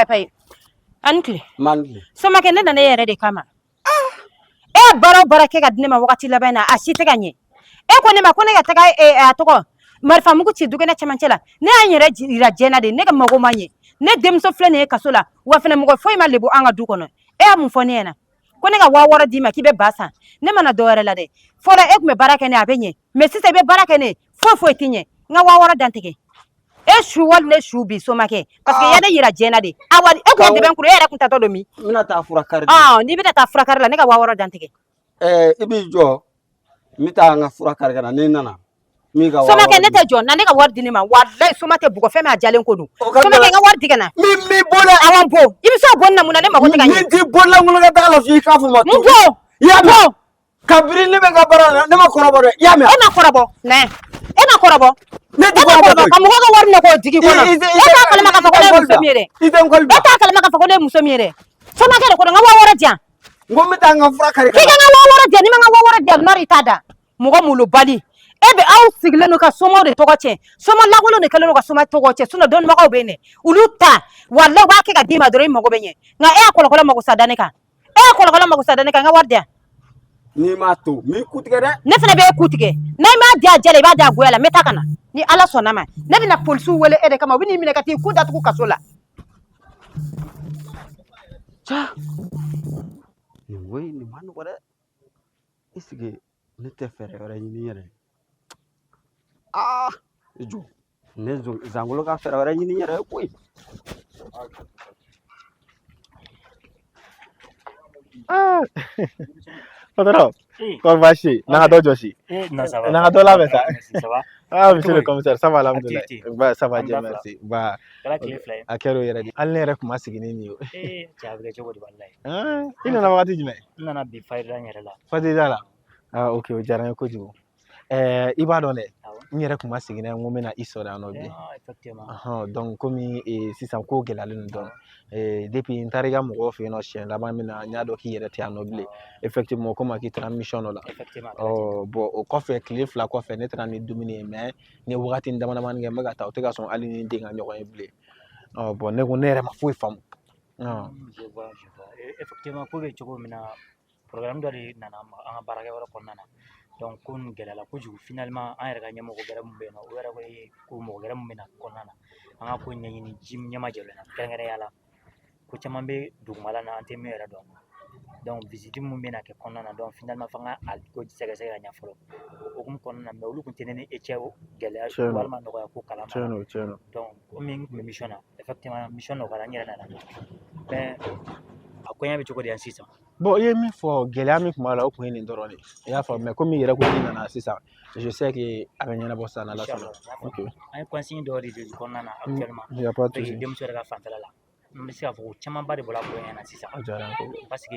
Payi payi, a ni tile. Man tile. Somakɛ, ne nana e yɛrɛ de kama. E ye baara o baara kɛ ka di ne ma wagati laban in na, a si tɛ ka ɲɛ. E ko ne ma ko ne ka taga a tɔgɔ marifamugu ci dukɛnɛ cɛmancɛ la. Ne y'an yɛrɛ yira diɲɛ na de, ne ka mago ma ɲɛ. Ne denmuso filɛ nin ye kaso la wa fɛnɛ, mɔgɔ foyi ma lebu an ka du kɔnɔ. E y'a mun fɔ ne ɲɛna? Ko ne ka 6000 d'i ma k'i bɛ ba san. Ne mana dɔ wɛrɛ la dɛ. Fɔlɔ e tun bɛ baara kɛ ne, a bɛ ɲɛ, mais sisan i bɛ baara kɛ ne, foyi foyi tɛ ɲɛ. N ka 6000 dantigɛ e su wali ne su bi, somakɛ, parce que i ya ne yira diɲɛ na de. Awa, e kun ye dɛmɛ kuru, e yɛrɛ kun tatɔ don min? N bɛna taa fura kari. N'i bɛna taa fura kari la, ne ka 6000 dantigɛ. Ɛɛ, i b'i jɔ, n bɛ taa n ka fura kari ka na. N'i nana, n b'i ka Somakɛ, ne tɛ jɔ na. Ne ka wari di ne ma. Walayi, soma tɛ bugɔ fɛn min, a jalen ko don. Somakɛ, n ka wari di ka na. Min b'i bolo. Awɔ, n bon, i bɛ se o bonni na mun na? Ne mago tɛ ka ɲɛ. Min t'i bololankolon ka taga la f'i k'a fɔ ma. N bon. I y'a mɛn? Kabini ne bɛ n ka baara la, ne ma kɔrɔbɔ dɛ, i y'a mɛn? E ma kɔrɔbɔ nɛ, e ma kɔrɔbɔ. Ne tɛ E ma kɔrɔbɔ ka mɔgɔ ka wari minɛ k'o jigi kɔnɔ. E t'a kalama k'a fɔ ko ne ye muso min ye dɛ. I tɛ n kɔli. E t'a kalama k'a fɔ ko ne ye muso min ye dɛ. Somakɛ de ko n ka 6000 di yan. N ko n bɛ taa n ka fura kari. K'i ka n ka 6000 di yan. N'i ma n ka 6000 di yan, nɔri i t'a da. Mɔgɔ molobali, e bɛ aw sigilen don ka somaw de tɔgɔ tiɲɛ. Soma lankolon de kɛlen don ka soma tɔgɔ tiɲɛ. Sinon dɔnnibagaw bɛ yen dɛ, olu ta walayi u b'a kɛ ka d'i ma dɔrɔn, i mago bɛ ɲɛ. Nka e y'a kɔlɔkɔlɔ mago sa da ne kan. E y'a kɔlɔkɔlɔ mago sa da ne kan. N ka wari di yan. N'i m'a to, n b'i ku tigɛ dɛ. Ne fana bɛ e ku tigɛ. N'a m'a di a jɛ la, i b'a di a goya la. N bɛ taa ka na. Ni Ala sɔnna ma, ne bɛna polisiw wele e de kama. U bɛ n'i minɛ ka t'i ku datugu kaso la. Ca, nin ko in, nin ma nɔgɔ dɛ. Est-ce que ne tɛ fɛɛrɛ wɛrɛ ɲini n yɛrɛ ye? Aa, i jɔ, ne zangolo ka fɛɛrɛ wɛrɛ ɲini n yɛrɛ ye koyi. Ah! Patron, kɔri baasi tɛ yen? N'an ka dɔ jɔsi. Non, ça va. N'an ka dɔ labɛn sa. Merci, ça va. Ah, monsieur le commissaire, ça va, alhamdoulilah. Activité. Ba, ça va, An Dieu ba fila. merci. Ba, Kɛra tile 2 ye. A kɛra o yɛrɛ de. Hali ne yɛrɛ kun ma sigi ni nin ye o. Ee, cɛ, a bɛ kɛ cogo di walayi. Ah, i nana wagati jumɛn? N nana bi fajiri n yɛrɛ la. Fajiri la. Ah, ok, o diyara n ye kojugu. Ɛɛ, i b'a dɔn dɛ, Awɔ. n yɛrɛ kun ma sigi n'a ye n ko n bɛna i sɔrɔ yan nɔ bi. Ah, effectivement. Ɔhɔn, donc komi sisan ko gɛlɛyalen don dɔɔnin. Depuis n taara i ka mɔgɔw fɛ yen nɔ siɲɛ laban min na, n y'a dɔn k'i yɛrɛ tɛ yan nɔ bilen. Effectivement, komi k'i taara mission dɔ la. Effectivement. a kɛra ten. Ɔ bon, o kɔfɛ tile 2 kɔfɛ, ne taara ni dumuni ye, mais n ye wagati dama damani kɛ n bɛ ka taa, o tɛ ka sɔn hali ni n den ka ɲɔgɔn ye bilen. Ɔ bon, ne ko ne yɛrɛ ma foyi faamu. Ɔ Je vois, je vois. Effectivement, ko bɛ cogo min na, programme dɔ de nana an ka baarakɛyɔrɔ kɔnɔna na. Donc ko nin gɛlɛyala kojugu. Finalement, an yɛrɛ ka ɲɛmɔgɔ gɛrɛ min bɛ yen nɔ, o yɛrɛ ko ko mɔgɔ gɛrɛ min bɛ na kɔnɔna na, an ka ko ɲɛɲini ji ɲɛma jɔlen na kɛrɛnkɛrɛnnenya la. Ko caman bɛ dugumala na, an tɛ min yɛrɛ dɔn. Donc visite mun bɛna kɛ kɔnɔna na, donc finalement f'an ka a ko sɛgɛsɛgɛ ka ɲɛ fɔlɔ. O hokumu kɔnɔna na, mais olu kun tɛ ne ni e cɛ gɛlɛya Tiɲɛ don. walima nɔgɔya ko kalama. Tiɲɛ don, tiɲɛ don. Donc komi n kun bɛ mission na, effectivement mission nɔgɔyara, n yɛrɛ nana. Mais a koɲɛ bɛ cogo di yan sisan? Bon, i ye min fɔ, gɛlɛya min tun b'a la, o tun ye nin dɔrɔn de ye. I y'a faamu? Mais komi i yɛrɛ ko k'i nana sisan, je sais que a bɛ ɲɛnabɔ sisan n'Ala sɔnna. Inchallah, n y'a Ok. faamu. An ye consigne dɔw de di kɔnɔna na actuellement. Il y a pas de souci. Denmuso yɛrɛ ka fanfɛla la, n bɛ se k'a fɔ ko camanba de bɔra koɲɛ na sisan. A diyara n ye kojugu. Parce que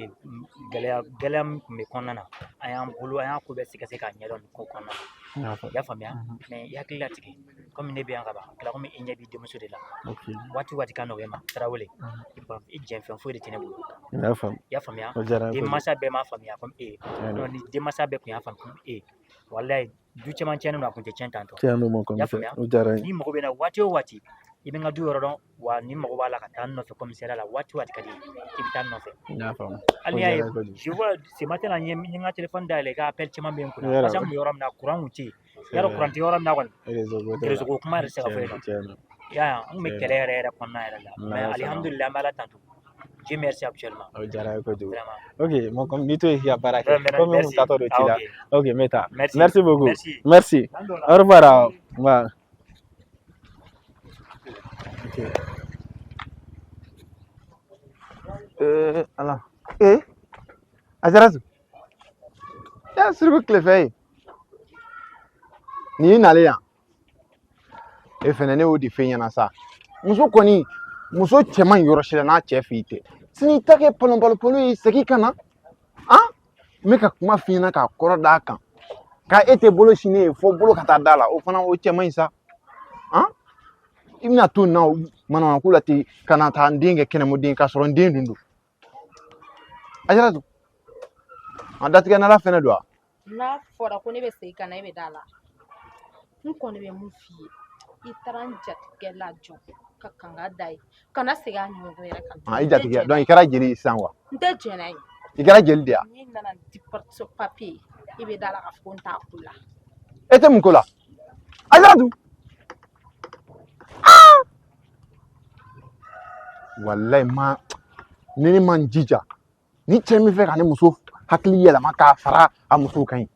gɛlɛya gɛlɛya min tun bɛ kɔnɔna na, an y'an bolo, an y'a ko bɛɛ sɛgɛsɛgɛ k'a ɲɛdɔn nin ko kɔnɔna na. N y'a faamu. I y'a faamuya? Mhm. Mais i hakili latigɛ, komi ne bɛ yan ka ban, a kɛra komi i ɲɛ b'i denmuso de la. Ok. Waati o waati ka nɔgɔ i ma, Tarawele, Mhm. i jɛn fɛn foyi de tɛ ne bolo. N y'a faamu. I y'a faamuya? O diyara n ye kojugu. Denmansa bɛɛ m'a faamuya komi e ye. Tiɲɛ don. Ni denmansa bɛɛ tun y'a faamu komi e ye, walayi, du caman tiɲɛnen don, a kun tɛ tiɲɛ tantɔ. Tiɲɛ don, mon I y'a commissaire. faamuya? O diyara n ye. N'i mago bɛ n na waati o waati, i bɛ n ka du yɔrɔ dɔn wa. N'i mago b'a la ka taa n nɔfɛ commissariat la, waati o waati ka di i ye, i bɛ taa n nɔfɛ. N y'a faamu. Hali O n'i y'a ye, diyara n ye kojugu. je vois ce matin là, n ye n ka téléphone dayɛlɛ, i ka appel caman bɛ n kunna. Yɔrɔ. Parce que an kun bɛ yɔrɔ min na, courant kun tɛ yen. Yarɔ, courant tɛ yɔrɔ min na kɔni, Réseau ko t'o la. Réseau ko kuma yɛrɛ tɛ se ka fɔ Tiɲɛ yen don, nɔ. tiɲɛ don. I y'a ye, an kun bɛ Tiɲɛ kɛlɛ yɛrɛ yɛrɛ kɔnɔna yɛrɛ la. N'Ala Mais sɔnna. alihamudulilayi, an bɛ Ala tanto. Dieu merci actuellement. O diyara n ye kojugu. Vraiment. Ok, mon com n'i to yen k'i ka baara kɛ. Vraiment, Komi n kun merci. taatɔ don Ah, ci la. ok. Ok, n bɛ taa. Merci. Merci beaucoup. Merci. Merci. Au revoir. Wa. Ok. Ee Ala, ee Azarazu, e suruku tilefɛ ye nin y'i nalen yan. E fɛnɛ, ne y'o de f'e ɲɛna sa. Muso kɔni, muso cɛ man ɲi yɔrɔ si la n'a cɛ f'i tɛ. Sini ta kɛ palonpalopalo ye, segin ka na. Han, n bɛ ka kuma f'i ɲɛna k'a kɔrɔ d'a kan ka e tɛ bolo sin ne ye fo bolo ka taa da la, o fana o cɛ man ɲi sa. Han, i bɛna to nin na manamana ko la ten ka na taa n den kɛ kɛnɛmɔden k'a sɔrɔ n den dun don. Ajaratu, a datigɛ n'Ala fɛnɛ don wa? N'a fɔra ko ne bɛ segin ka na, e bɛ da la. N kɔni bɛ mun f'i ye, i taara n jatigikɛ lajɔ. ka kangari d'a ye kana segin a ɲɔgɔn wɛrɛ kan. Ah, i jatigɛ donc i kɛra jeli ye sisan quoi. N tɛ jɛn n'a ye. I kɛra jeli de ya? N'i nana ni divorce papier ye, i bɛ da la k'a fɔ ko n t'a ko la. E tɛ mun ko la? Ajaratu! Ah! Walayi ma ni ne ma n jija ni cɛ min fɛ ka ne muso hakili yɛlɛma k'a fara a muso kan ye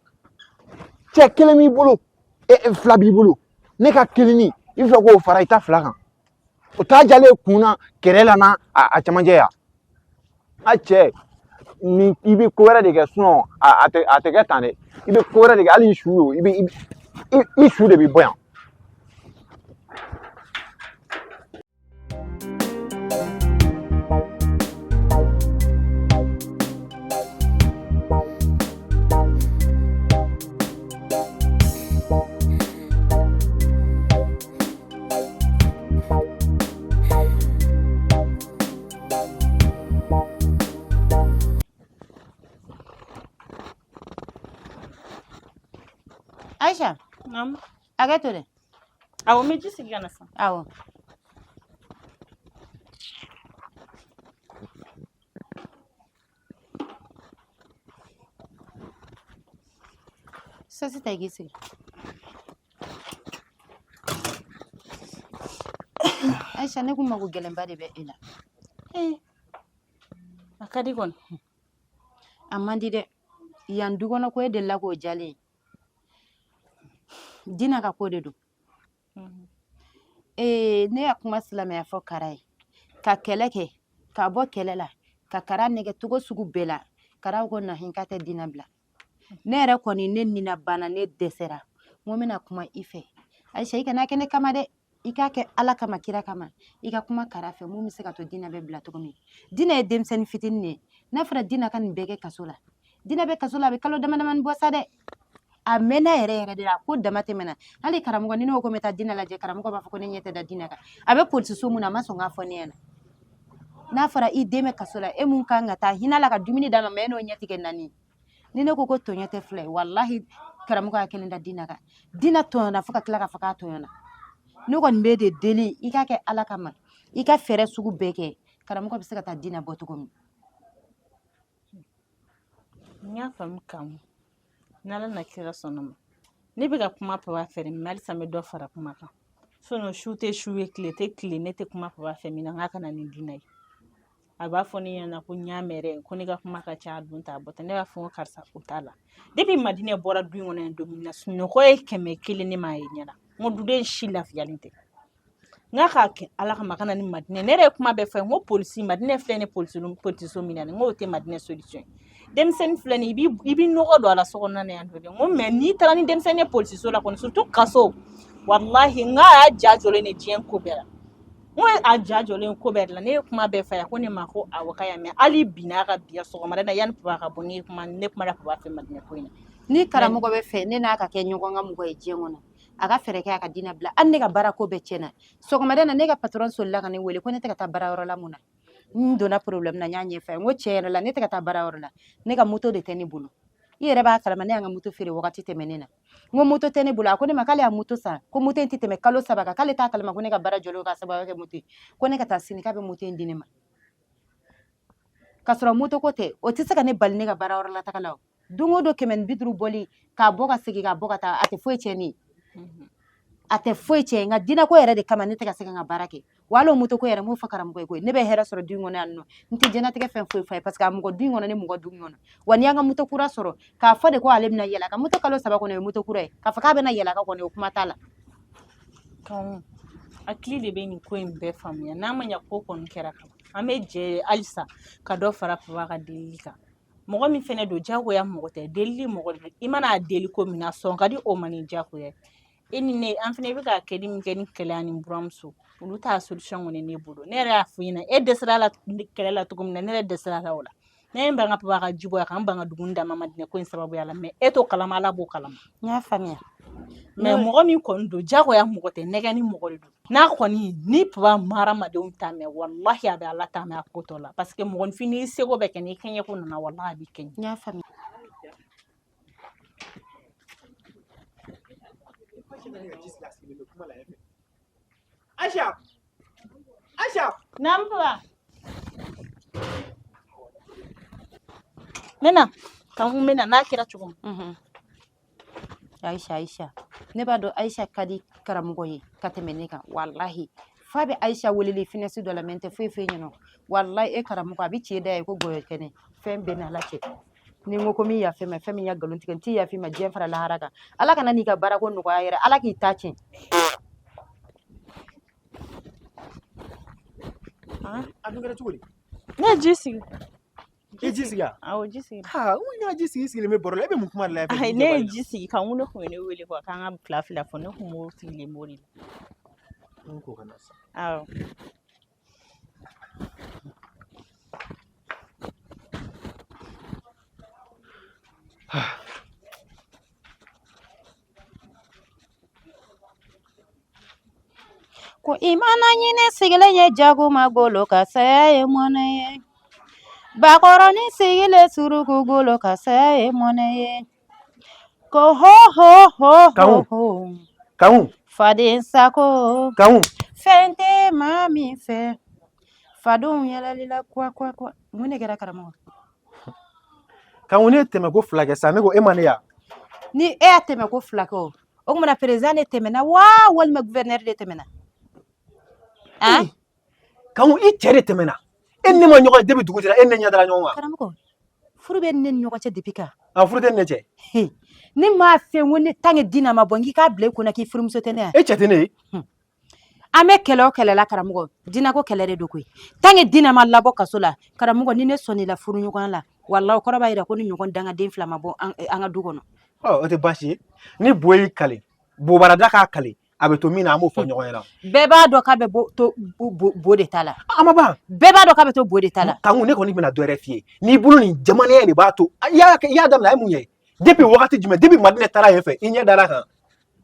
cɛ kelen b'i bolo e fila b'i bolo ne ka kelenni i bɛ fɛ k'o fara i ta fila kan o t'a jalen kun na kɛrɛ la n'a a camancɛ ya a cɛ ni i bɛ ko wɛrɛ de kɛ sinon a tɛ kɛ tan dɛ. I bɛ ko wɛrɛ de kɛ, hali i su o i bɛ i su de bɛ bɔ yan. Aisha. Naamu. Hakɛ to dɛ. Awɔ, n bɛ ji sigi ka na sisan. Awɔ. Sasi ta i k'i sigi. Aisha, ne kun mako gɛlɛnba de bɛ e la. Ee, a ka di kɔni. A man di dɛ. Yan du kɔnɔ ko e delila k'o jalen ye. Dina ka ko de don. Ee, ne ya kuma silamɛya fɔ Kara ye ka kɛlɛ kɛ ka bɔ kɛlɛ la ka Kara nɛgɛ cogo sugu bɛɛ la. Kara ko nahin k'a tɛ Dina bila. Ne yɛrɛ kɔni ne nina banna, ne dɛsɛra. N ko n bɛna kuma i fɛ Ayisa, i kana kɛ ne kama dɛ, i k'a kɛ Ala kama, kira kama. I ka kuma Kara fɛ mun bɛ se ka to Dina bɛ bila cogo min. Dina ye denmisɛnnin fitinin de ye. N'a fɔra Dina ka nin bɛɛ kɛ kaso la, Dina bɛ kaso la a bɛ kalo dama damani bɔ sa dɛ. A mɛnna yɛrɛ yɛrɛ de la, a ko dama tɛmɛna. Hali karamɔgɔ, ni ne ko ko n bɛ taa Dina lajɛ, karamɔgɔ b'a fɔ ko ne ɲɛ tɛ da Dina kan. A bɛ polisiso mun na, a ma sɔn k'a fɔ ne ɲɛna. N'a fɔra i den bɛ kaso la, e mun kan ka taa hinɛ la ka dumuni d'a ma, mɛ e n'o ɲɛ tigɛ naani. Ni ne ko ko tɔɲɔ tɛ fila ye, walahi karamɔgɔ y'a kelen da Dina kan. Dina tɔɲɔna fo ka tila k'a fɔ k'a tɔɲɔna. Ne kɔni b'e de deli, i k'a kɛ Ala kama, i ka fɛɛrɛ sugu bɛɛ kɛ karamɔgɔ bɛ se ka taa Dina bɔ cogo min. N y'a faamu Kamu. N'Ala na kira sɔnna ma. Ne bɛ ka kuma papa fɛ dɛ, mɛ halisa n bɛ dɔ fara kuma kan. Sinon su tɛ su ye, tile tɛ tile, ne tɛ kuma papa fɛ min na, n k'a ka na ni Dina ye. A b'a fɔ ne ɲɛna ko n y'a mɛn dɛ, ko ne ka kuma ka ca, a don ta a bɔ ta. Ne b'a fɔ ko karisa o t'a la. Depuis Madinɛ bɔra du in kɔnɔ yan don min na, sunɔgɔ ye 100 ne m'a ye ɲɛ na. N ko duden si lafiyalen tɛ. N k'a k'a kɛ Ala kama, a ka na ni Madinɛ. Ne yɛrɛ ye kuma bɛɛ fɔ a ye, n ko polisi Madinɛ filɛ nin polisi polisiso min na nin, n k'o tɛ Madinɛ solution ye. Denmisɛnnin filɛ nin ye, i b'i nɔgɔ don a la so kɔnɔna na yan dɔ dɛ. N ko mɛ n'i taara ni denmisɛnnin ye polisiso la kɔni, surtout kaso, walahi n k'a y'a ja jɔlen de diɲɛ ko bɛɛ la. N ko a ja jɔlen ko bɛɛ de la. Ne ye kuma bɛɛ fɔ a ye, ko ne ma ko awɔ k'a y'a mɛn. Hali bi n'a ka bi sɔgɔmada in na, yanni papa ka bɔ, ne ye kuma ne kumana papa fɛ Madinɛ ko in na. Ni karamɔgɔ bɛ fɛ ne n'a ka kɛ ɲɔgɔn ka mɔgɔ ye diɲɛ kɔnɔ, a ka fɛɛrɛ kɛ a ka Dina bila. Hali ne ka baara ko bɛɛ tiɲɛna. Sɔgɔmada in na, ne ka patron solila ka ne wele ko ne tɛ ka taa baarayɔrɔ la mun na. N donna problème na, n y'a ɲɛfɔ a ye. N ko tiɲɛ yɛrɛ la, ne tɛ ka taa baarayɔrɔ la, ne ka moto de tɛ ne bolo. I yɛrɛ b'a kalama, ne y'an ka moto feere wagati tɛmɛnen na. N ko moto tɛ ne bolo. A ko ne ma k'ale y'a moto san, ko moto in tɛ tɛmɛ kalo 3 kan, k'ale t'a kalama ko ne ka baara jɔlen k'a sababu kɛ moto ye, ko ne ka taa sini k'a bɛ moto in di ne ma. K'a sɔrɔ moto ko tɛ, o tɛ se ka ne bali ne ka baarayɔrɔ la taga la. O don o don 150 bɔli k'a bɔ ka segin k'a bɔ ka taa, a tɛ foyi tiɲɛ ne ye, a tɛ foyi tiɲɛ. Nka Dina ko yɛrɛ de kama ne tɛ ka se ka n ka baara kɛ. Wa hali o moto ko yɛrɛ, n m'o fɔ karamɔgɔ ye koyi. Ne bɛ hɛrɛ sɔrɔ du in kɔnɔ yan nɔ, n tɛ diɲɛlatigɛ fɛn foyi f'a ye, parce que a mɔgɔ du in kɔnɔ, ne mɔgɔ du in kɔnɔ. Wa n'i y'an ka moto kura sɔrɔ k'a fɔ de ko ale bɛna yɛlɛ a ka moto kalo 3 kɔnɔ, o ye moto kura ye. K'a fɔ k'a bɛna yɛlɛ a ka kɔni, o kuma t'a la. Kamu, hakili de bɛ nin ko in bɛɛ faamuya. N'a ma ɲɛ ko kɔni kɛra ka ban, an bɛ jɛ halisa ka dɔ fara papa ka delili kan. Mɔgɔ min fɛnɛ don, jagoya mɔgɔ tɛ, delili mɔgɔ de don. I mana a deli ko min na, sɔn ka di o ma ni jagoya ye. E ni ne, an fɛnɛ bɛ ka kɛli min kɛ ni kɛlɛ ani buramuso, olu t'a solution kɔni ne bolo. Ne yɛrɛ y'a fɔ ɲɛna, e dɛsɛra la kɛlɛ la cogo min na, ne yɛrɛ dɛsɛra la o la. Ne ye n ban ka papa ka ji bɔ a kan, n ban ka dumuni d'a ma Madinɛ ko in sababuya la. Mɛ e t'o kalama, Ala b'o kalama. N y'a faamuya. Mɛ mɔgɔ min kɔni don, jagoya mɔgɔ tɛ, nɛgɛni mɔgɔ de don. N'a kɔni ni papa ma hadamadenw ta mɛn, walahi a bɛ Ala ta mɛn a ko tɔ la. Parce que mɔgɔninfin, n'i seko bɛɛ kɛ, n'i kɛɲɛ ko nana, walahi a b'i kɛɲɛ. N y'a faamuya. Aisha. Aisha. Naamu papa. N bɛ na. Kanku n bɛ na n'a kɛra cogo min. Aisha Aisha ne b'a dɔn Aisha ka di karamɔgɔ ye ka tɛmɛ ne kan walahi fa bɛ Aisha weleli finɛsi dɔ la mɛ n tɛ foyi foyi ɲɛna walahi e karamɔgɔ a bɛ ci da ye ko gɔyɔ kɛnɛ fɛn bɛɛ n'Ala cɛ ni n ko ko n bɛ yafa i ma fɛn min ya nkalon tigɛ n t'i yafa i ma diɲɛ fara lahara kan Ala kana n'i ka baarako nɔgɔya yɛrɛ Ala k'i ta tiɲɛ. A dun kɛra cogo di? Ne ye ji sigi. I ji sigi wa? Awɔ, ji sigi. Ha, n ko n y'a ji sigi, i sigilen bɛ baro la, e bɛ mun kuma de la? Ayi, ne ye ji sigi kan, ne kun ye ne wele quoi k'an ka fila fila fɔ, ne kun b'o sigilen b'o de la. N ko ka na sa. Awɔ. Ko i mana ɲinɛ sigilen ye jago ma golo ka saya ye mɔnɛ ye bakɔrɔnin sigilen suruku golo ka saya ye mɔnɛ ye ko ho ho ho ho ho Kanku. Faden sako. Kanku. Fɛn tɛ maa min fɛ fadenw yɛlɛli la kuwa kuwa kuwa. Mun de kɛra karamɔgɔ? Kanku, ne ye tɛmɛ ko fila kɛ sa, ne ko e ma ne ya. Ni e y'a tɛmɛ ko fila kɛ o, o tuma na président de tɛmɛna wa walima gouverneur de tɛmɛna? Han? Kanku, i cɛ de tɛmɛna. E ni ne ma ɲɔgɔn ye depuis dugu jɛra, e ni ne ɲɛ dara ɲɔgɔn kan. Karamɔgɔ, furu bɛ ne ni ɲɔgɔn cɛ depuis kan. A furu tɛ ne cɛ. Ne m'a fɛ n ko ne tant que Dina ma bɔ n k'i k'a bila i kunna k'i furumuso tɛ ne ya. E cɛ tɛ ne ye. An bɛ kɛlɛ o kɛlɛ la karamɔgɔ, Dina ko kɛlɛ de don koyi. Tant que Dina ma labɔ kaso la karamɔgɔ, ni ne sɔnn'i la furu ɲɔgɔnya la walahi o kɔrɔ b'a jira ko ni ɲɔgɔn dangaden fila ma bɔ an ka du kɔnɔ. Ɔ, o tɛ baasi ye. Ni bo y'i kale, bobarada k'a kale, a bɛ to min na an b'o fɔ ɲɔgɔn ɲɛna. Bɛɛ b'a dɔn k'a bɛ to bo de ta la. A ma ban. Bɛɛ b'a dɔn k'a bɛ to bo de ta la. Kanku, ne kɔni bɛna dɔ wɛrɛ f'i ye. N'i bolo nin jamanenya de b'a to i y'a daminɛ a ye mun ye? Depuis wagati jumɛn? Depuis Madinɛ taara yen fɛ, i ɲɛ dara a kan.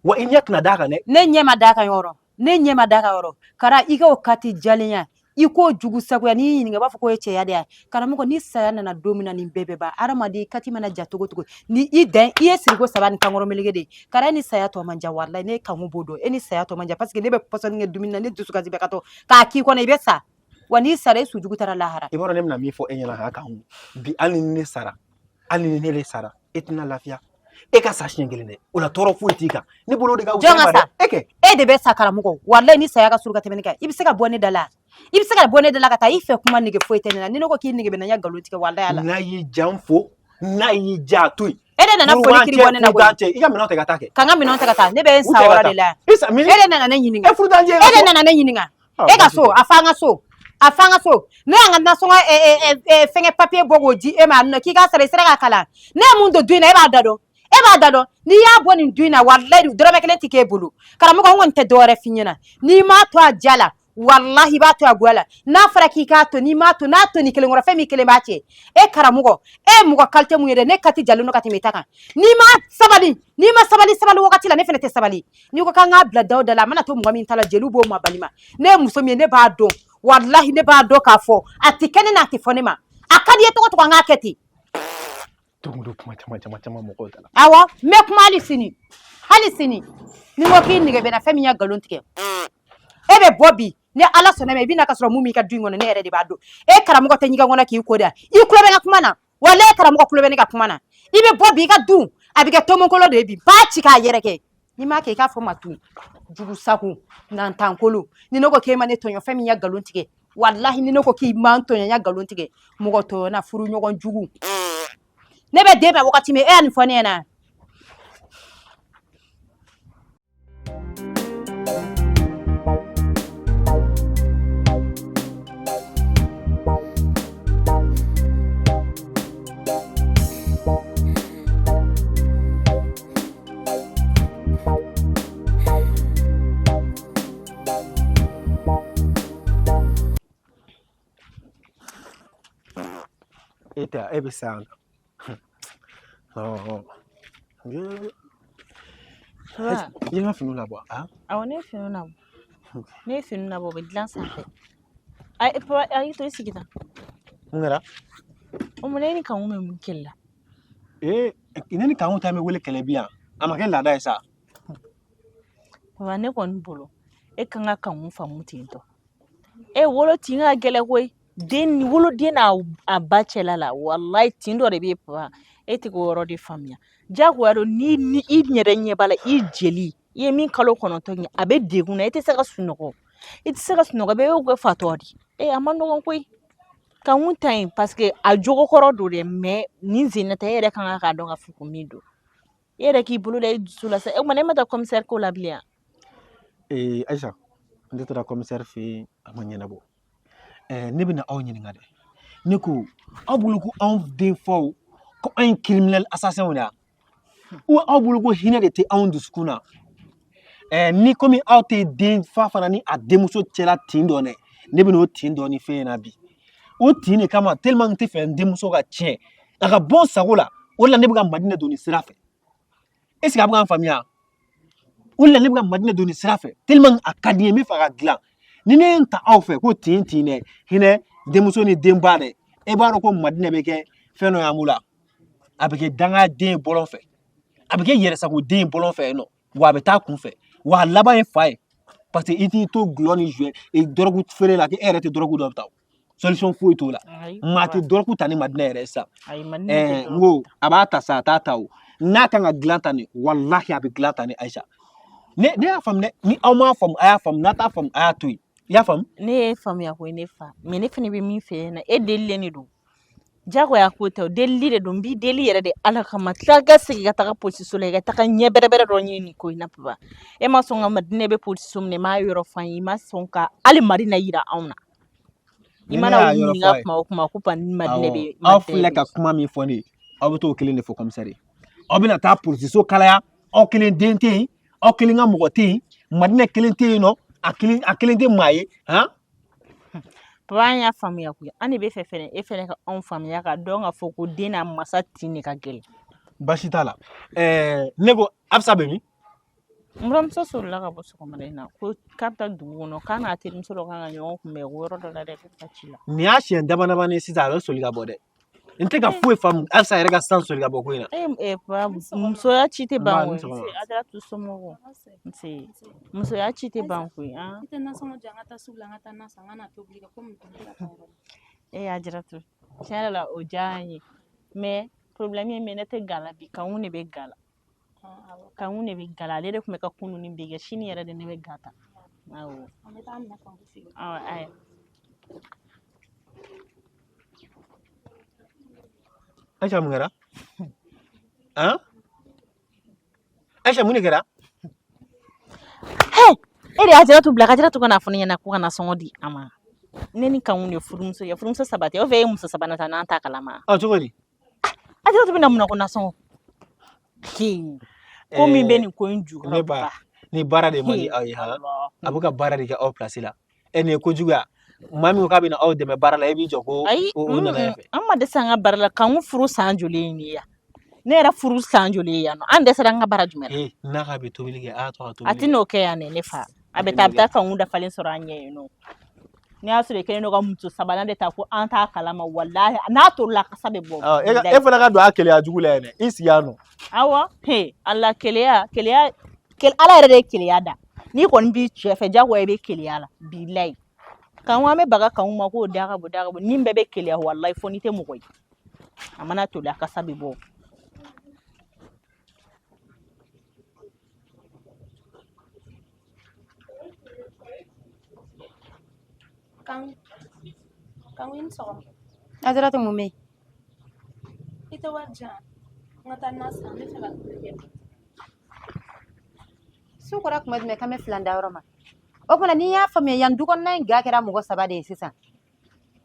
Wa i ɲɛ tɛna d'a kan dɛ. Ne ɲɛ ma d'a kan yɔrɔ. Ne ɲɛ ma d'a kan yɔrɔ. Kara, i k'o kati jalenya, i k'o jugu sagoya, n'i y'i ɲininka i b'a fɔ k'o ye cɛya de ye. Karamɔgɔ, ni saya nana don min na nin bɛɛ bɛ ban. Hadamaden kati mana ja cogo cogo, ni i dan i ye siriko saba ni kankɔrɔ meleke de ye. Kara, e ni saya tɔ man jan walahi, ne Kanku b'o dɔn. E ni saya tɔ man jan parce que ne bɛ pɔsɔni kɛ dumuni na, ne dusukasi bɛ ka to k'a k'i kɔnɔ i bɛ sa. Wa n'i sara i sujugu taara lahara. I b'a dɔn ne bɛna min fɔ e ɲɛna han Kanku, bi hali ni ne sara, hali ni ne de sara, e tɛna lafiya. E ka sa siɲɛ kelen dɛ, o la tɔɔrɔ foyi t'i kan. Ne bolo de ka Jɔn ka sa? E kɛ. E de bɛ sa karamɔgɔ. Walahi ni saya ka surun ka tɛmɛ ne kan, i bɛ se ka bɔ ne da la. I bɛ se ka bɔ ne da la ka taa i fɛ kuma nege foyi tɛ ne la. Ni ne ko k'i nege bɛ na, n ya nkalon tigɛ walahi ala. N'a y'i ja n fo, n'a y'i ja a to yen. E de nana foli kiri bɔ ne na koyi. I ka minɛnw ta ka taa kɛ. Ka n ka minɛnw ta ka taa. Ne bɛ n sa yɔrɔ de la. E de nana ne ɲininka. E furu t'an cɛ. E de nana ne ɲininka. E ka so, a fɔ an ka so. A fɔ an ka so. Ne y'an ka nasɔngɔ fɛngɛ papier bɔ k'o di e ma nɔ k'i k'a sara, i sera k'a kalan. Ne ye mun don du in na, e b'a da dɔn. E b'a da dɔn. N'i y'a bɔ nin du in na, walahi dɔrɔmɛ kelen tɛ k'e bolo. Karamɔgɔ, n kɔni tɛ dɔwɛrɛ f'i ɲɛna. N'i m'a to a ja la, walahi i b'a to a goya la. N'a fɔra k'i k'a to, n'i m'a to, n'a to ni kelen kɔrɔ, fɛn min kelen b'a cɛ. E karamɔgɔ, e ye mɔgɔ qualité mun ye dɛ, ne kati jalen don ka tɛmɛ i ta kan. N'i ma sabali, n'i ma sabali sabali wagati la, ne fana tɛ sabali. N'i ko k'an k'a bila da o da la, a mana to mɔgɔ min ta la, jeliw b'o ma balima. Ne ye muso min ye, ne b'a dɔn. Walahi ne b'a dɔn k'a fɔ a tɛ kɛ ne na, a tɛ fɔ ne ma. A ka di i ye cogo cogo, an k'a kɛ ten. Don o don kuma caman caman caman mɔgɔw da la. Awɔ, n bɛ kuma hali sini. Hali sini. Ni n ko k'i nege bɛ n na, fɛn min ya nkalon tigɛ. E bɛ bɔ bi, ni Ala sɔnna ma, i bɛ na ka sɔrɔ mun b'i ka du in kɔnɔ, ne yɛrɛ de b'a dɔn. E karamɔgɔ tɛ ɲɛgɛn kɔnɔ k'i ko da. I tulo bɛ n ka kuma na. Walahi e karamɔgɔ tulo bɛ ne ka kuma na. I bɛ bɔ bi, i ka du a bɛ kɛ tomokolo de ye bi. B'a ci k'a yɛrɛkɛ. N'i m'a kɛ i k'a fɔ ma tun. Jugu sago, nantankolo. Ni ne ko k'e ma ne tɔɲɔ, fɛn min ya nkalon tigɛ. Walahi ni ne ko k'i ma n tɔɲɔ, n ya nkalon tigɛ. Mɔgɔ tɔɲɔna, furu ɲɔgɔn jugu. Ne bɛ den ma wagati min, e y'a nin fɔ ne ɲɛna. E tɛ, e bɛ sa yan. I ye n ka finiw labɔ a? Awɔ, ne ye finiw labɔ. Ne ye finiw labɔ, o bɛ dilan sanfɛ. Ayi, papa, ayi, to i sigi tan. Mun kɛra? O mun na e ni Kanku bɛ mun kɛlɛ la? Ee, ne ni Kanku ta bɛ wele kɛlɛ bi yan. A ma kɛ laada ye sa. Papa, ne kɔni bolo, e kan ka Kanku faamu ten tɔ. E wolo tin ka gɛlɛn koyi. Den ni woloden n'a a ba cɛla la, walayi tin dɔ de bɛ yen papa. E tɛ k'o yɔrɔ de faamuya. Jagoya don ni ni i yɛrɛ ɲɛ b'a la i jeli i ye min kalo 9 kɛ a bɛ degun na, e tɛ se ka sunɔgɔ, i tɛ se ka sunɔgɔ, bɛɛ b'o kɛ fatɔ de. E a ma nɔgɔn koyi. Kanku ta in parce que a jogo kɔrɔ don dɛ, mais nin sen tɛ, e yɛrɛ kan k'a dɔn k'a fɔ ko min don. E yɛrɛ k'i bolo da i dusu la sa. E kuma e ma taa commissaire ko la bilen yan? Ee Ayisa, ne taara commissaire fɛ yen, a ma ɲɛnabɔ. Ɛɛ ne bɛna aw ɲininka dɛ. Ne ko aw bolo ko anw denfaw ko an ye criminel assassin de ye wa? Aw bolo ko hinɛ de tɛ anw dusukun na? Ɛɛ ni komi aw tɛ den fa fana ni a denmuso cɛla tin dɔn dɛ, ne bɛna o tin dɔɔni f'e ɲɛna bi. O tin de kama, tellement n tɛ fɛ n denmuso ka tiɲɛ, a ka bɔ n sago la, o de la ne bɛ ka Madinɛ don nin sira fɛ. Est ce que a bɛ ka n faamuya? O de la ne bɛ ka Madinɛ don nin sira fɛ, tellement a ka di n ye, n bɛ fɛ a ka dilan. Ni ne ye n ta aw fɛ ko tin tin dɛ, hinɛ denmuso ni denba dɛ, e b'a dɔn ko Madinɛ bɛ kɛ fɛn dɔ y'an bolo, a bɛ kɛ dangaden ye bɔlɔn fɛ, a bɛ kɛ yɛrɛsagoden ye bɔlɔn fɛ yen nɔ, wa a bɛ taa kun fɛ, wa a laban ye fa ye, parce que i t'i to gulɔ ni joint dɔrɔgu feere la, k'e yɛrɛ tɛ dɔrɔgu dɔ ta, solution foyi t'o la. Maa tɛ dɔrɔgu ta ni Madinɛ yɛrɛ ye sisan. Ɛɛ n ko a b'a ta sa, a t'a ta o, n'a kan ka dilan tan de, walahi a bɛ dilan tan de. Ayisa, ne y'a faamu dɛ. Ni aw m'a faamu, a y'a faamu, n'a t'a faamu, a y'a to yen. I y'a faamu? Ne ye faamuya koyi ne fa, mais ne fana bɛ min fɛ yen nɔ, e delilen de don, jagoya ko tɛ, o delili de don. N b'i deli yɛrɛ de Ala kama, tila ka segin ka taga polisiso la, i ka taga ɲɛ bɛrɛbɛrɛ dɔ ɲini nin ko in na. Papa, e ma sɔn ka Madinɛ bɛ polisiso min na, i m'a yɔrɔ fɔ an ye, i ma sɔn ka hali Madinɛ yira anw na. I mana u ɲininka kuma o kuma ko Madinɛ bɛ. Aw filɛ ka kuma min fɔ ne ye, aw bɛ t'o kelen de fɔ commissaire ye. Aw bɛna taa polisiso kalaya, aw kelen den tɛ yen, aw kelen ka mɔgɔ tɛ yen, Madinɛ kelen tɛ yen nɔ, a kelen tɛ maa ye han. Papa, an y'a faamuya koyi. An de bɛ fɛ fɛnɛ e fɛnɛ ka anw faamuya ka dɔn k'a fɔ ko den n'a masa tin de ka gɛlɛn. Baasi t'a la. Ɛɛ ne ko Afisa bɛ min? N buramuso solila ka bɔ sɔgɔmada in na ko k'a bɛ taa dugu kɔnɔ, k'a n'a terimuso dɔ kan ka ɲɔgɔn kunbɛn o yɔrɔ dɔ la dɛ, k'u bɛ taa ci la. Nin y'a siɲɛ dama damani ye sisan, a bɛ soli ka bɔ dɛ. N tɛ ka foyi faamu Afisa yɛrɛ ka sisan soli ka bɔ ko in na. E papa, musoya ci tɛ ban koyi. Ajaratu somɔgɔw? Nse. Musoya ci tɛ ban koyi. I tɛ nasɔngɔ di, an ka taa sugu la, an ka taa na san, an ka na tobili kɛ komi tun tɛ ka taa yɔrɔ la. E Ajaratu, tiɲɛ yɛrɛ la o diyara n ye, mais problème ye min ye, ne tɛ ga la bi, Kanku de bɛ ga la. Kanku de bɛ ga la, ale de tun bɛ ka kunun ni bi kɛ, sini yɛrɛ de ne bɛ ga ta. Awɔ. An bɛ taa minɛ Kanku fɛ yen. Awɔ, ayi. Aisha, mun kɛra? Han? Aisha, mun de kɛra? Hey! E de ye Ajaratu bila ka Ajaratu ka n'a fɔ ne ɲɛna ko ka nasɔngɔ di a ma. Ne ni Kanku de ye furumuso ye, furumuso saba tɛ, o fɛ e ye muso sabanan ta n'an t'a kalama. Ɔ cogo di? Ajaratu bɛna mun na ko nasɔngɔ? Ko min bɛ nin ko in jukɔrɔ. Ne ba, ni baara de man di aw ye han, a bɛ ka baara de kɛ aw place la. E nin ye kojugu ya. Maa min ko k'a bɛna aw dɛmɛ baara la, e b'i jɔ ko Ayi, o nana e fɛ. An ma dɛsɛ an ka baara la. Kanku furu san joli ye nin ye yan? Ne yɛrɛ furu san joli ye yan nɔ? An dɛsɛra an ka baara jumɛn na? Ee, n'a k'a bɛ tobili kɛ, a y'a to a ka A tobili kɛ. tɛn'o kɛ yan dɛ ne fa. A bɛ taa, a bɛ taa Kanku dafalen sɔrɔ an ɲɛ yen nɔ. N'i y'a sɔrɔ i kɛlen don ka muso sabanan de ta ko an t'a kalama, walahi n'a tolila a kasa bɛ bɔ. E fana ka don a keleya jugu la yen dɛ, i sigi yan nɔ. Awɔ, he Ala, keleya keleya Ala yɛrɛ de ye keleya da. N'i kɔni b'i cɛ fɛ, jagoya i bɛ keleya la, bilayi. Kanku, an bɛ baga Kanku ma k'o da ka bon, da ka bon, nin bɛɛ bɛ keleya, walayi fo n'i tɛ mɔgɔ ye. A mana toli a kasa bɛ bɔ. Kanku, i ni sɔgɔma. Ajaratu, mun bɛ yen? I tɛ wari di yan, n ka taa na san, n bɛ fɛ ka tobili kɛ. Su kora kuma jumɛn k'an bɛ filan da yɔrɔ ma? O tuma n'i y'a faamuya, yan du kɔnɔna in ga kɛra mɔgɔ saba de ye sisan.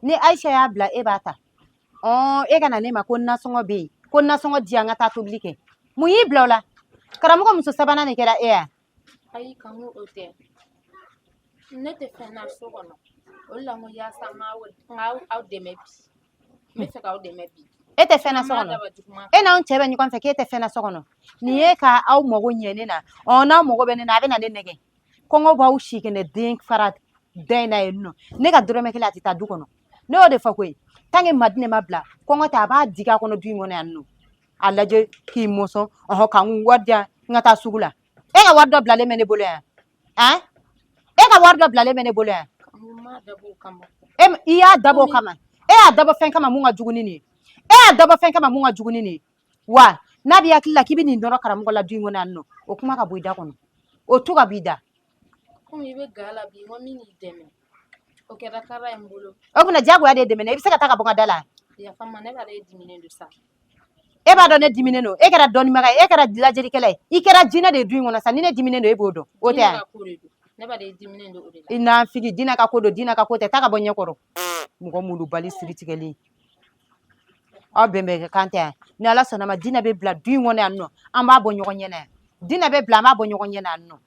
Ni Ayisa y'a bila, e b'a ta. Ɔn, e ka na ne ma ko nasɔngɔ bɛ yen, ko nasɔngɔ di yan, n ka taa tobili kɛ. Mun y'i bila o la? Karamɔgɔ muso sabanan de kɛra e ya? Ayi Kanku, o tɛ. Ne tɛ fɛn na so kɔnɔ. O de la n ko yaasa n ka aw dɛmɛ bi. N bɛ fɛ k'aw dɛmɛ bi. E tɛ fɛn na so kɔnɔ? E n'anw cɛ bɛ ɲɔgɔn fɛ k'e tɛ fɛn na so kɔnɔ. Nin ye ka aw mago ɲɛ ne na. Ɔ n'aw mago bɛ ne na, a bɛ na ne nɛgɛ. Kɔngɔ b'aw si kɛnɛ den fara da in na yen nɔ. Ne ka dɔrɔmɛ kelen a tɛ taa du kɔnɔ. Ne y'o de fɔ koyi. Tant que Madinɛ ma bila, kɔngɔ tɛ, a b'a digi a kɔnɔ du in kɔnɔ yan nɔ. A lajɛ k'i mɔsɔn, ɔhɔn, ka n wari di yan, n ka taa sugu la. E ka wari dɔ bilalen bɛ ne bolo yan. Han? E ka wari dɔ bilalen bɛ ne bolo yan. N m'a dabɔ o kama. E i y'a dabɔ o kama, e y'a dabɔ fɛn kama mun ka jugu ni nin ye, e y'a dabɔ fɛn kama mun ka jugu ni nin ye. Wa n'a b'i hakili la k'i bɛ nin nɔrɔ karamɔgɔ la du in kɔnɔ yan nɔ, o kuma ka bɔ i da kɔnɔ, o tu ka b'i da. Komi i bɛ ga la bi, n ko n bɛ n'i dɛmɛ, o kɛra kara ye n bolo. O tuma diyagoya de dɛmɛ, i bɛ se ka taa ka bɔ n ka da la. Yafa n ma, ne b'a dɔn e diminen don sa. E b'a dɔn ne diminen don? E kɛra dɔnnibaga ye, e kɛra lajɛlikɛla ye, i kɛra jinɛ de ye du in kɔnɔ sa. Ni ne diminen don, e b'o dɔn, o tɛ yan? Ne b'a dɔn e diminen don o de la. I nafigi, jinɛ ka ko don, jinɛ ka ko tɛ. Taa ka bɔ ɲɛ kɔrɔ, mɔgɔ molobali siri tigɛlen. Aw bɛn bɛ kan tɛ yan. Ni Ala sɔnna ma, dinɛ bɛ bila du in kɔnɔ yan nɔ, an b'a bɔ ɲɔgɔn ɲɛ na yan. Dinɛ bɛ bila, an b'a bɔ ɲɔgɔn ɲɛ na yan nɔ.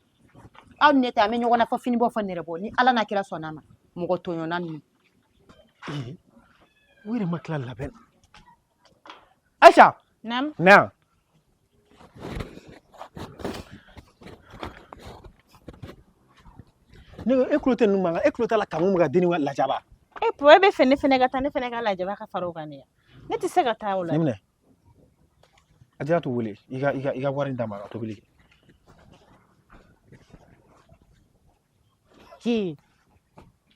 Aw ni ne tɛ, an bɛ ɲɔgɔn na fɔ fini bɔ fɔ nɛrɛ bɔ, ni Ala n'a kira sɔnna ma. Mɔgɔ tɔɲɔna ninnu. Ee, u yɛrɛ ma tila labɛn na. Aïcha. Naam. Na yan. Ne ko e tulo tɛ ninnu mankan, e tulo t'a la Kamu bɛ ka denni lajaba. E papa, e bɛ fɛ ne fɛnɛ ka taa, ne fɛnɛ ka lajaba ka fara o kan de ya? Ne tɛ se ka taa o la. Ne minɛ. Ajaratu wele, i ka wari in d'a ma a ka tobili kɛ. Ki.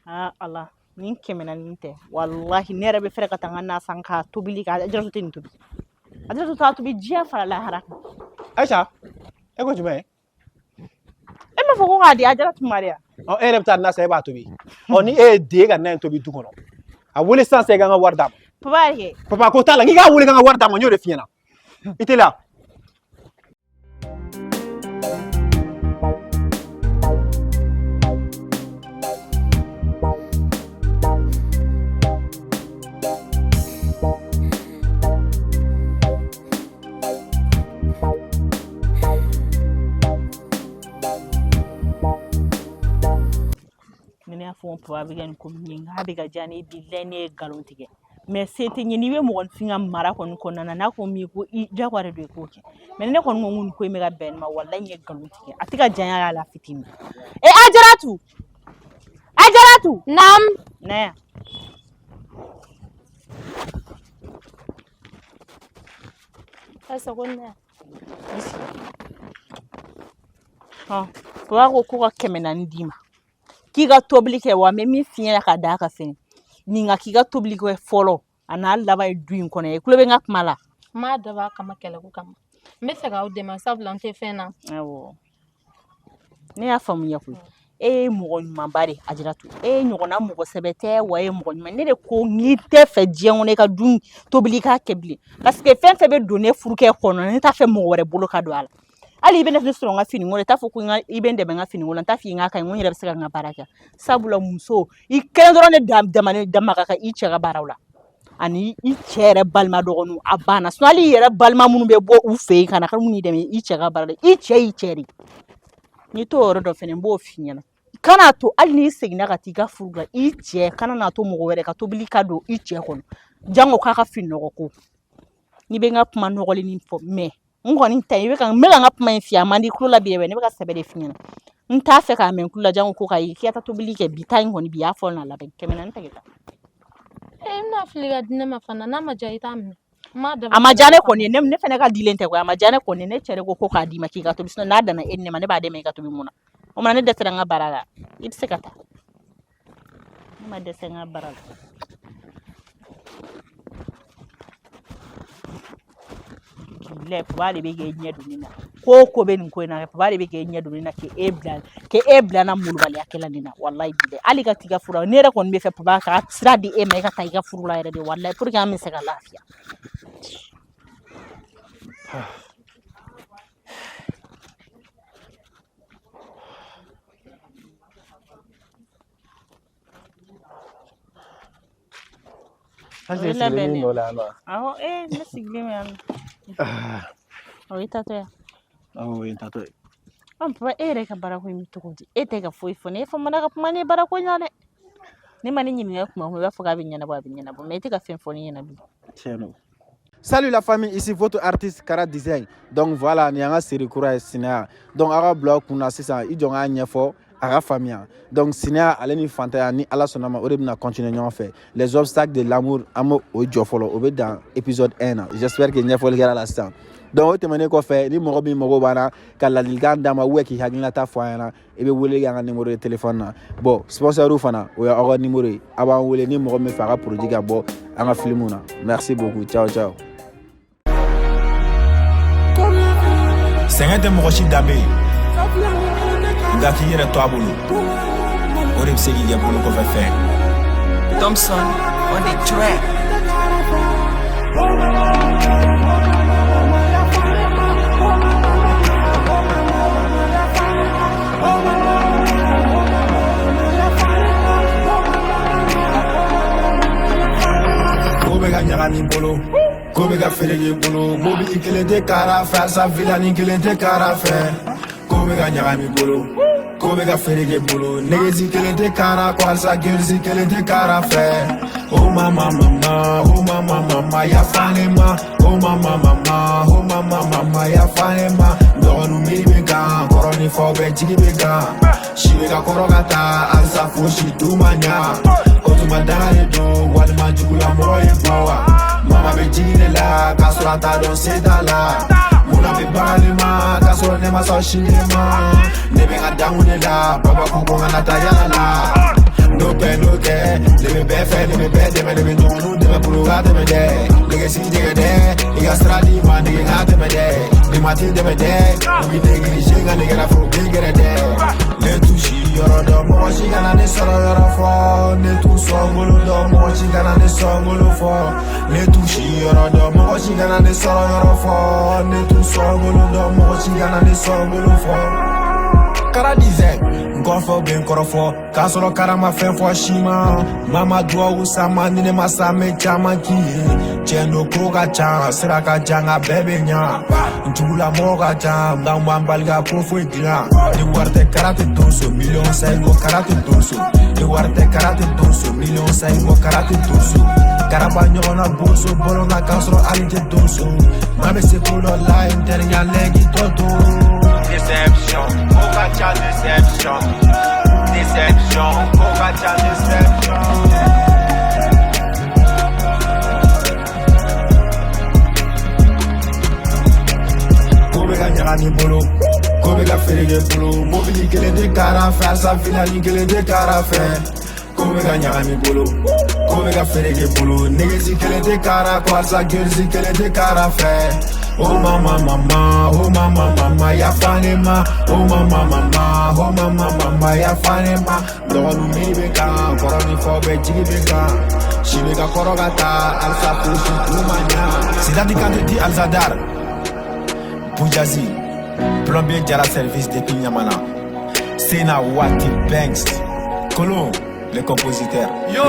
Ah Ala, nin 400 tɛ. Walahi ne yɛrɛ bɛ fɛrɛ ka taa n ka na san k'a tobili k'a Ajaratu tɛ nin tobi. Ajaratu t'a tobi diɲɛ fara lahara kan. Aïcha, e ko jumɛn? E m'a fɔ ko k'a di Ajaratu ma de ya? Ɔ, e yɛrɛ bɛ taa na san, e b'a tobi. Ɔ, ni e ye den ka na in tobi du kɔnɔ, a wele sisan sisan i ka n ka wari d'a ma. Papa y'a kɛ. Papa ko t'a la, n k'i k'a wele ka n ka wari d'a ma, n y'o de f'i ɲɛna. I teliya. Ni ne y'a fɔ ko papa bɛ ka nin ko min ye, k'a bɛ ka diya ne ye, bilayi ne ye nkalon tigɛ. Mais se tɛ n ye, n'i bɛ mɔgɔninfin ka mara kɔni kɔnɔna na, n'a ko min ko i diyagoya de don i k'o kɛ. Mais ne kɔni ko nin ko in bɛ ka bɛn ne ma, walayi n ye nkalon tigɛ. A tɛ ka diya n ye a la fitinin. E Ajaratu! Ajaratu! Naam. Na yan. Ayisa ko ne. Papa ko ko ka 400 d'i ma k'i ka tobili kɛ, wa n bɛ min f'i ɲɛna ka d'a kan fɛnɛ, nin ka k'i ka tobili kɛ fɔlɔ a n'a laban ye du in kɔnɔ. I tulo bɛ n ka kuma la? N m'a dabɔ a kama kɛlɛko kama, n bɛ fɛ k'aw dɛmɛ sabula n tɛ fɛn na. Awɔ, ne y'a faamuya koyi. E ye mɔgɔ ɲumanba de Ajaratu, e ɲɔgɔnna mɔgɔ sɛbɛ tɛ, wa e ye mɔgɔ ɲuman. Ne de ko n k'i tɛ fɛ diɲɛ kɔnɔ i ka du tobili k'a kɛ bilen, parce que fɛn fɛn bɛ don ne furukɛ kɔnɔ, ne t'a fɛ mɔgɔ wɛrɛ bolo ka don a la. Hali i bɛ ne sɔrɔ n ka finiko la, i t'a fɔ ko i bɛ n dɛmɛ n ka finiko la, n t'a f'i ye n k'a ka ɲi, n ko n yɛrɛ bɛ se ka n ka baara kɛ. Sabula muso i kelen dɔrɔn de dama ka kan i cɛ ka baaraw la, ani i cɛ yɛrɛ balima dɔgɔninw, a banna. Sinon hali i yɛrɛ balima minnu bɛ bɔ u fɛ yen ka na ka minnu dɛmɛ i cɛ ka baara la, i cɛ y'i cɛ de. N'i t'o yɔrɔ dɔn fɛnɛ, n b'o f'i ɲɛna. Kan'a to hali n'i seginna ka t'i ka furu la, i cɛ kana n'a to mɔgɔ wɛrɛ ka tobili ka don i cɛ kɔnɔ, jango k'a ka fini nɔgɔ ko. N'i bɛ n ka kuma nɔgɔlennin fɔ, mais n kɔni ta i bɛ ka n bɛ ka n ka kuma in f'i ye, a man di tulo la bi dɛ, ne bɛ ka sɛbɛ de f'i ɲɛna. N t'a fɛ k'a mɛn tulo la, jango ko k'a ye k'i ka taa tobili kɛ bi ta in kɔni bi y'a fɔ n'a labɛn 400 ta ka taa. E bɛna fili ka di ne ma fana, n'a ma diya i t'a minɛ. A ma diya ne kɔni ye, ne fana ka dilen tɛ koyi, a ma diya ne kɔni ye. Ne cɛ de ko ko k'a d'i ma k'i ka tobi, sinon n'a danna e ni ne ma, ne b'a d'e ma i ka tobi mun na? O ma ne dɛsɛra n ka baara la, i bɛ se ka taa. Ne ma dɛsɛ n ka baara la. Bilayi papa de bɛ k'e ɲɛ don ne na, ko o ko bɛ nin ko in na, papa de bɛ k'e ɲɛ don ne na, k'e bila na molobaliya kɛla ne na. Walayi bilayi, hali ka t'i ka furu la, ne yɛrɛ kɔni bɛ fɛ papa ka sira di e ma i ka taa i ka furu la yɛrɛ de, walayi, pour que an bɛ se ka lafiya. An tɛ sigilen min dɔ la yan nɔ. Awɔ, ee ne sigilen bɛ yan nɔ. O y'i taatɔ ye? Awɔ, o ye n taatɔ ye. Ɔ papa, e yɛrɛ ka baarako in bɛ cogo di? E tɛ ka foyi fɔ ne, e famana ka kuma ne baarako in na dɛ. Ne ma ne ɲininka kuma o kuma, i b'a fɔ k'a bɛ ɲɛnabɔ, a bɛ ɲɛnabɔ, mais e tɛ ka fɛn fɔ ne ɲɛna bilen. Tiɲɛ don. Salut la famille, ici votre artiste Kara Design. Donc voilà, nin y'an ka série kura ye Sinaya. Donc aw ka bila aw kunna sisan, i jɔ n k'a ɲɛfɔ. A ka faamuya. Donc sinaya ale ni fantanya, ni Ala sɔnna ma, o de bɛna continuer ɲɔgɔn fɛ. Les obstacles de l'amour, an b'o o jɔ fɔlɔ, o bɛ dan épisode 1 na. J'espère que ɲɛfɔli kɛra la sisan. Donc o tɛmɛnen kɔfɛ, ni mɔgɔ min mago b'an na ka ladilikan d'an ma ou k'i hakilinata fɔ an ɲɛna, i bɛ wele kɛ an ka numéro de téléphone na. Bon, sponsor fana, o ye aw ka numéro ye, a b'an wele ni mɔgɔ min fɛ a ka produit ka bɔ an ka film na. Merci beaucoup, ciao ciao. Sɛgɛn tɛ mɔgɔ si danbe ye, nka k'i yɛrɛ to a bolo, o de bɛ se k'i kɛ bolo kɔfɛ fɛn. Thompson on the track. Ko bɛ ka ɲagami bolo, ko bɛ ka feere bolo, mobili kelen tɛ kara fɛ, alisa vilani kelen tɛ kara fɛ. Ko bɛ ka ɲagami bolo, ko bɛ ka feere bolo, negesi kelen tɛ kara kɔ, alisa gerisi kelen tɛ kara fɛ. O mama mama, o mama mama, yafa ne ma. O mama mama, o mama mama, yafa ne ma. Dɔgɔninw miiri bɛ kan, kɔrɔ ni faw bɛɛ jigi bɛ kan, si bɛ ka kɔrɔ ka taa, alisa fosi du ma ɲa. O tuma daga de don walima jugulamɔgɔ ye bɔ wa? Mama bɛ jigin ne la k'a sɔrɔ a t'a dɔn se t'a la. Munna bɛ baga ne ma k'a sɔrɔ ne ma sɔn sini ma? Ne bɛ n ka dankun de la, baba ko ko n kana taa yala la. N'o kɛ, n'o kɛ, ne bɛ bɛɛ fɛ, ne bɛ bɛɛ dɛmɛ, ne bɛ ɲɔgɔnw dɛmɛ bolo ka tɛmɛ dɛ. Nɛgɛsi jɛgɛ dɛ, i ka sira di ma nege ka tɛmɛ dɛ. Ni ma t'i dɛmɛ dɛ, u b'i négligé nka ne kɛra foro den gɛrɛ dɛ. Ne t'u si yɔrɔ dɔn, mɔgɔ si kana ne sɔrɔ yɔrɔ fɔ. Ne t'u sɔngolo dɔn, mɔgɔ si kana ne sɔngolo fɔ. Ne t'u si yɔrɔ dɔn, mɔgɔ si kana ne sɔrɔ yɔrɔ fɔ. Ne t'u sɔngolo dɔn, mɔgɔ si kana ne sɔngolo fɔ. Kara dizɛ n kɔrɔfɔ bɛ n kɔrɔfɔ k'a sɔrɔ karama fɛn fɔ si ma. Mama duwawu sama ni ne ma sa, n bɛ caman k'i ye. Tiɲɛ don, ko ka ca, sira ka jan, nka bɛɛ bɛ ɲa. N jugulamɔgɔ ka ca, nka n b'an bali ka ko foyi dilan. Ni wari tɛ, kara tɛ donso, miliyɔn sa i ko kara tɛ donso. Ni wari tɛ, kara tɛ donso, miliyɔn sa i ko kara tɛ donso. Karaba ɲɔgɔnna boso bɔlɔn na k'a sɔrɔ hali tɛ donso. Maa bɛ se ko dɔ la, n terikɛ lɛki tɔ to. Déception, ko ka ca déception. Déception, ko ka ca déception. Ko bɛ ka ɲagami bolo, ko bɛ ka feere bolo, mobili kelen tɛ kara fɛ, alisa filani kelen tɛ kara fɛ. Ko bɛ ka ɲagami bolo, ko bɛ ka feere bolo, negesi kelen tɛ kara kɔ, alisa gerisi kelen tɛ kara fɛ. O mama mama, o mama mama, yafa ne ma. O mama mama, o mama mama, yafa ne ma. Dɔgɔninw miiri bɛ kan, kɔrɔ ni faw bɛɛ jigi bɛ kan, si bɛ ka kɔrɔ ka taa, alisa fosi du ma ɲa. Sidati Kante di Alzadar Boujazi, plombier Jara service depuis Niamana. Sena Wati Banks, Colon, le compositeur. Yo,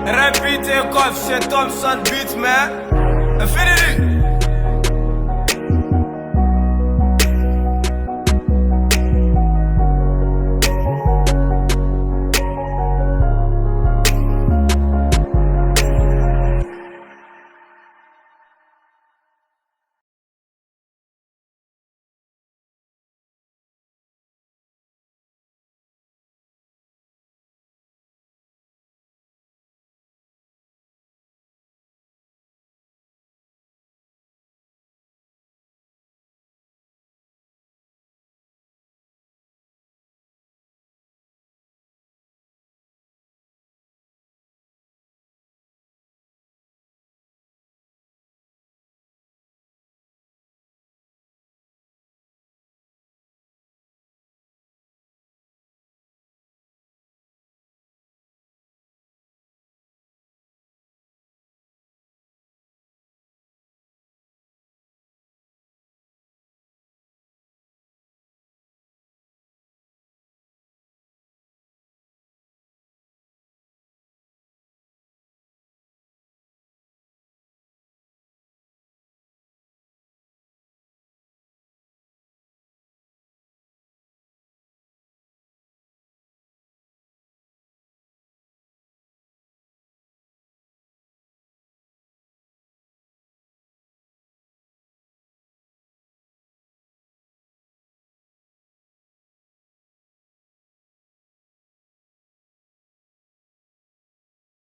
répétez comme chez Thompson Beat, man. Infinity.